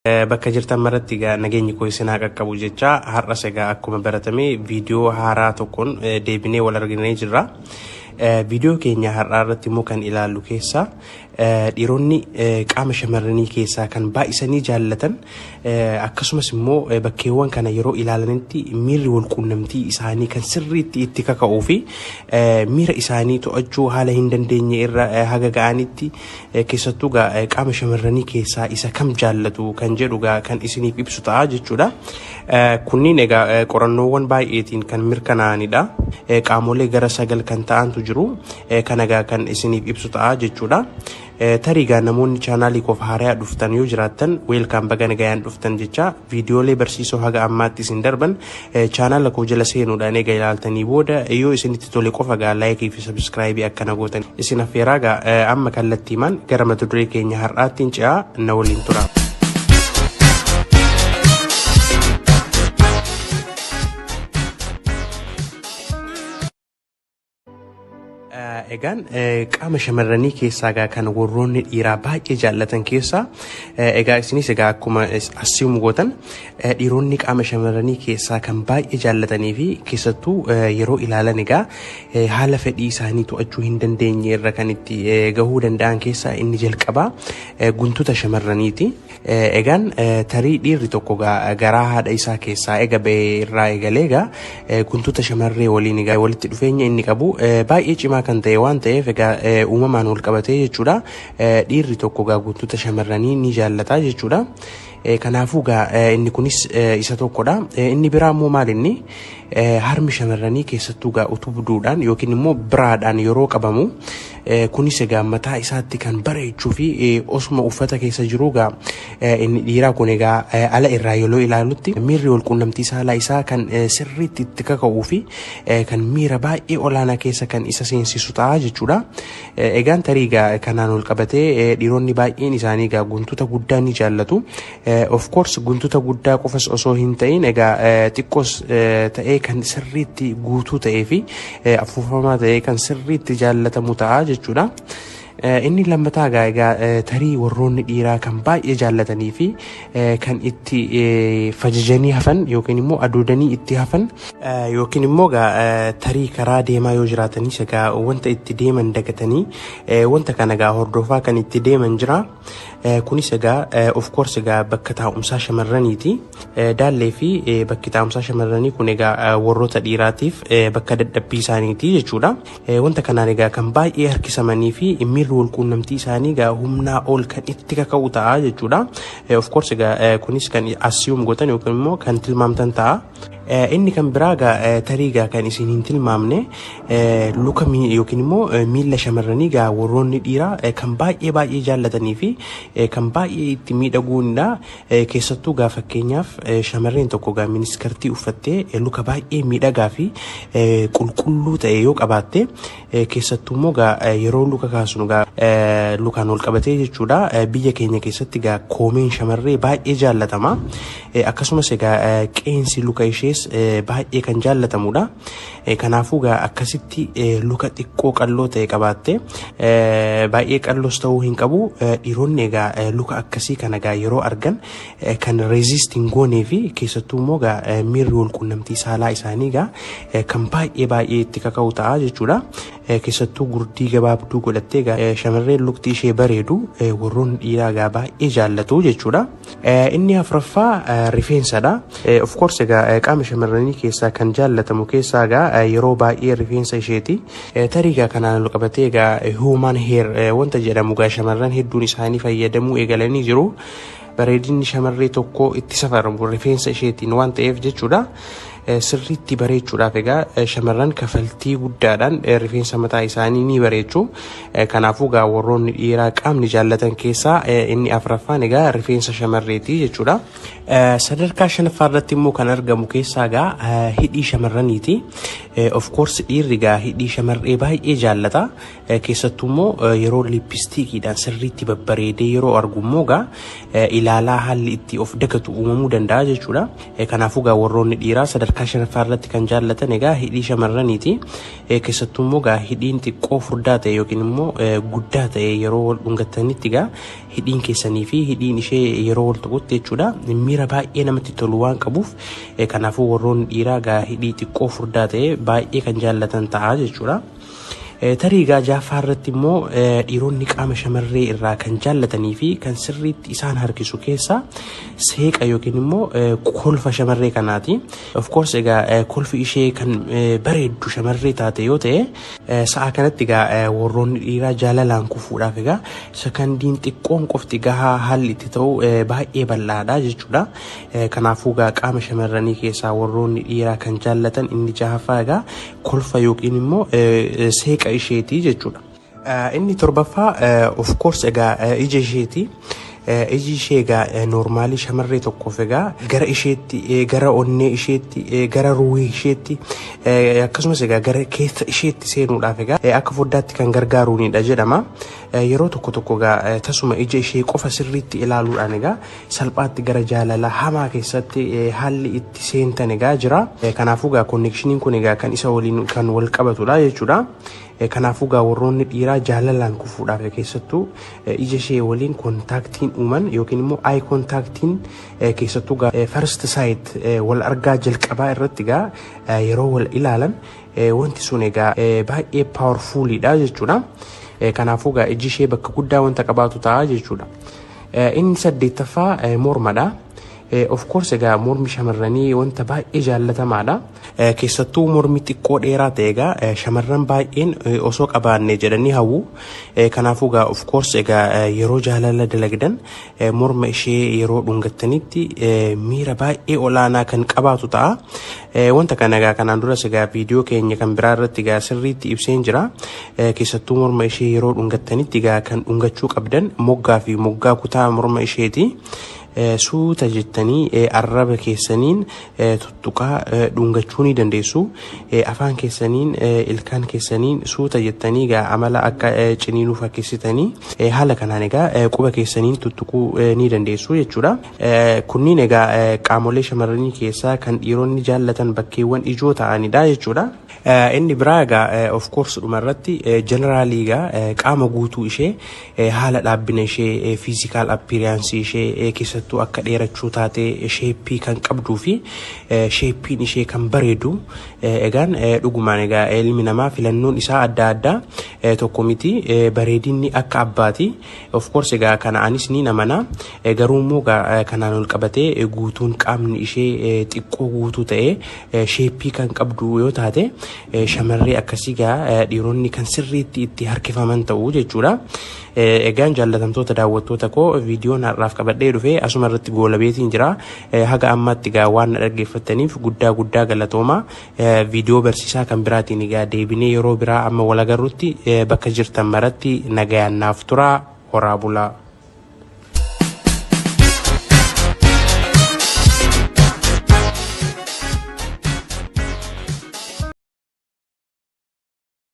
Bakka jirtan maratti egaa nageenyi koo isin haa qaqqabu jecha har'as egaa akkuma baratame viidiyoo haaraa tokkoon deebinee wal arginee jirra. Viidiyoo keenya har'aa irratti immoo kan ilaallu keessaa dhiironni qaama shamarranii keessaa kan baay'isanii jaallatan, akkasumas immoo bakkeewwan kana yeroo ilaalanitti miirri walquunnamtii isaanii kan sirriitti itti kaka'uu fi miira isaanii to'achuu haala hin dandeenye irra haga ga'anitti, keessattuu qaama shamarranii keessaa isa kam jaallatu kan jedhu kan isiniif ibsu ta'a jechuudha. Kunniin egaa qorannoowwan baay'eetiin kan mirkanaa'anidha. Qaamolee gara 9 kan ta'antu jiru. Kan egaa kan isiniif ibsu ta'a jechuudha. Tarii egaa namoonni chaanaalii koof haaraa dhuftan yoo jiraattan, welcome, baga nagayaan dhuftan jecha. Viidiyoolee barsiisoo haga ammaatti isin darban chaanaala koo jala seenuudhaan eega ilaaltanii booda, yoo isinitti tole qofa gaa like fi subscribe akkana gootan isin affeeraa. Gaa amma kallattiimaan gara mata duree keenya har'aattiin ce'aa, na waliin tura. Egaan qaama shamarranii keessaa egaa kan warroonni dhiiraa baay'ee jaallatan keessaa, egaa isinis egaa akkuma assume gootan, dhiironni qaama shamarranii keessaa kan baay'ee jaallatanii fi keessattuu yeroo ilaalan egaa haala fedhii isaanii to'achuu hin dandeenye irra kan itti gahuu danda'an keessaa inni jalqabaa guntuta shamarraniiti. Egaan tarii dhiirri tokko garaa haadha isaa keessaa ega ba'ee irraa eegalee egaa guntuta shamarree waliin egaa walitti dhufeenya inni qabu baay'ee cimaa kan ta'e waan ta'eef, egaa uumamaan wal qabatee jechuudha. Dhiirri tokko egaa guntuta shamarranii ni jaallata jechuudha. Kanaafuu egaa inni kunis isa tokkodha. Inni biraa immoo maal inni? Harmi shamarranii, keessattuu egaa utubduudhaan yookiin immoo biraadhaan yeroo qabamu, kunis egaa mataa isaatti kan bareechuu fi osuma uffata keessa jiru egaa inni dhiiraa kun egaa ala irraa yeroo ilaalutti miirri walquunnamtii saalaa isaa kan sirriitti itti kaka'uu fi kan miira baay'ee olaanaa keessa kan isa seensisu ta'a jechuudha. Egaan tarii egaa kanaan wal qabatee dhiironni baay'een isaanii egaa guntuta guddaa ni jaallatu. Of course, guntuta guddaa qofas osoo hin ta'in egaa xiqqoos ta'ee kan sirriitti guutuu ta'ee fi afuufamaa ta'ee kan sirriitti jaallatamu ta'a jechuudha. Inni lammataa egaa tarii warroonni dhiiraa kan baay'ee jaallatanii fi kan itti fajajanii hafan yookiin immoo aduudanii itti hafan, yookiin immoo tarii karaa deemaa yoo jiraatanis egaa wanta itti deeman dagatanii wanta kana egaa hordofaa kan itti deeman jira. Kunis egaa of course egaa bakka taa'umsaa shamarraniiti. Daallee fi bakki taa'umsaa shamarranii kun egaa warroota dhiiraatiif bakka dadhabbii isaaniiti jechuudha. Wanta kanaan egaa kan baay'ee harkisamanii fi miirri walquunnamtii isaanii egaa humnaa ol kan itti kaka'u ta'a jechuudha. Of course, egaa kunis kan assume gootan yookiin immoo kan tilmaamtan ta'a. Inni kan biraa egaa tarii egaa kan isin hin tilmaamne luka yookiin immoo miilla shamarranii egaa warroonni dhiiraa kan baay'ee baay'ee jaallatanii fi kan baay'ee itti miidhaguunidha. Keessattuu egaa fakkeenyaaf shamarreen tokko egaa miniskirt uffattee luka baay'ee miidhagaa fi qulqulluu ta'e yoo qabaatte, keessattuu immoo egaa yeroo luka kaasnu egaa lukaan wal qabatee jechuudha. Biyya keenya keessatti egaa koomeen shamarree baay'ee jaallatama. Akkasumas egaa qeensi luka ishees baay'ee kan jaallatamudha. Kanaafuu egaa akkasitti luka xiqqoo qalloo ta'e qabaatte, baay'ee qalloos ta'uu hin qabu. Dhiironni egaa luka akkasii kana egaa yeroo argan kan resist hin goonee fi keessattuu immoo egaa miirri walquunnamtii saalaa isaanii egaa kan baay'ee baay'ee itti kaka'u ta'a jechuudha. Keessattuu gurdii gabaabduu godhattee egaa shamarreen lukti ishee bareedu warroonni dhiiraa egaa baay'ee jaallatu jechuudha. Inni afuraffaa rifeensadha. Of course, egaa qaama shamarranii keessaa kan jaallatamu keessaa egaa yeroo baay'ee rifeensa isheeti. Tarii egaa kanaan wal qabatee egaa human hair wanta jedhamu egaa shamarran hedduun isaanii fayyadamuu eegalanii jiru. Bareedinni shamarree tokkoo itti safaramu rifeensa isheetiin waan ta'eef jechuudha. Sirriitti bareechuudhaaf egaa shamarran kafaltii guddaadhaan rifeensa mataa isaanii ni bareechu. Kanaafuu egaa warroonni dhiiraa qaamni jaallatan keessaa inni afuraffaan egaa rifeensa shamarreeti jechuudha. Sadarkaa shanaffaa irratti immoo kan argamu keessaa egaa hidhii shamarraniiti. Of course, dhiirri egaa hidhii shamarree baay'ee jaallata. Keessattuu immoo yeroo lipstickiidhaan sirriitti babbareedee yeroo argu immoo egaa ilaalaa haalli itti of dagatu uumamuu danda'a jechuudha. Kanaafuu egaa warroonni dhiiraa sadarkaa Sadarkaa shanaffaa irratti kan jaallatan egaa hidhii shamarraniiti. Keessattuu immoo egaa hidhiin xiqqoo furdaa ta'e yookiin immoo guddaa ta'e yeroo wal dhungatanitti egaa hidhiin keessanii fi hidhiin ishee yeroo wal tuqutti jechuudha, miira baay'ee namatti tolu waan qabuuf, kanaafuu warroonni dhiiraa egaa hidhii xiqqoo furdaa ta'e baay'ee kan jaallatan ta'a jechuudha. Tarii egaa jaaffaa irratti immoo dhiironni qaama shamarree irraa kan jaallatanii fi kan sirriitti isaan harkisu keessaa seeqa yookiin immoo kolfa shamarree kanaati. Of course egaa kolfi ishee kan bareeddu shamarree taate yoo ta'e, sa'a kanatti egaa warroonni dhiiraa jaalalaan kufuudhaaf egaa sekandiin xiqqoon qofti gahaa haalli itti ta'u baay'ee bal'aadha jechuudha. Kanaafuu egaa qaama shamarranii keessaa warroonni dhiiraa kan jaallatan inni jahaffaa egaa kolfa yookiin immoo seeqa isheeti jechuudha. Inni torbaffaa of course egaa ija isheeti. Iji ishee egaa normally shamarree tokkoof egaa gara isheetti, gara onnee isheetti, gara ruuhii isheetti, akkasumas egaa gara keessa isheetti seenuudhaaf egaa akka foddaatti kan gargaaruunidha jedhama. Yeroo tokko tokko egaa tasuma ija ishee qofa sirriitti ilaaluudhaan egaa salphaatti gara jaalala hamaa keessatti haalli itti seentan egaa jira. Kanaafuu egaa connectioniin kun egaa kan isa waliin kan wal qabatudha jechuudha. Kanaafuu egaa warroonni dhiiraa jaalalaan kufuudhaaf keessattuu ija ishee waliin contactiin uuman yookiin immoo eye contactiin, keessattuu first sight, wal argaa jalqabaa irratti egaa yeroo wal ilaalan, wanti sun egaa baay'ee powerfuliidha jechuudha. Kanaafuu egaa iji ishee bakka guddaa wanta qabaatu ta'a jechuudha. Inni saddeettaffaa mormadha. Of course egaa mormi shamarranii wanta baay'ee jaallatamaadha. Keessattuu mormi xiqqoo dheeraa ta'e egaa shamarran baay'een osoo qabaanne jedhanii hawwu. Kanaafuu egaa of course egaa yeroo jaalala dalagdan morma ishee yeroo dhungattanitti miira baay'ee olaanaa kan qabaatu ta'a. Wanta kana egaa kanaan duras egaa viidiyoo keenya kan biraa irratti egaa sirriitti ibseen jira. Keessattuu morma ishee yeroo dhungattanitti egaa kan dhungachuu qabdan moggaa fi moggaa kutaa morma isheeti. Suuta jettanii arraba keessaniin tuttuqaa dhungachuu ni dandeessu. Afaan keessaniin, ilkaan keessaniin suuta jettanii egaa amala akka ciniinuu fakkeessitanii haala kanaan egaa quba keessaniin tuttuquu ni dandeessu jechuudha. Kunniin egaa qaamolee shamarranii keessaa kan dhiironni jaallatan bakkeewwan ijoo ta'anidha jechuudha. Inni biraa egaa of course dhumarratti generally egaa qaama guutuu ishee, haala dhaabbina ishee, physical appearance ishee, keessattuu akka dheerachuu taate shape kan qabduu fi shapeiin ishee kan bareedu, egaan dhugumaan egaa ilmi namaa filannoon isaa adda addaa, tokko miti, bareedinni akka abbaati. Of course egaa kana anis ni amana, garuu immoo kanaan ol qabatee guutuun qaamni ishee xiqqoo guutuu ta'ee shape kan qabdu yoo taate, shamarree akkasii gaa dhiironni kan sirriitti itti harkifaman ta'u jechuudha. Egaan jaallatamtoota daawwattoota koo, viidiyoon har'aaf qabadhee dhufe asuma irratti goolabeetiin jira. Haga ammaatti egaa waan na dhaggeeffattaniif guddaa guddaa galatooma. Viidiyoo barsiisaa kan biraatiin egaa deebinee yeroo biraa amma wal agarrutti bakka jirtan maratti nagayaan naaf turaa, horaa bulaa.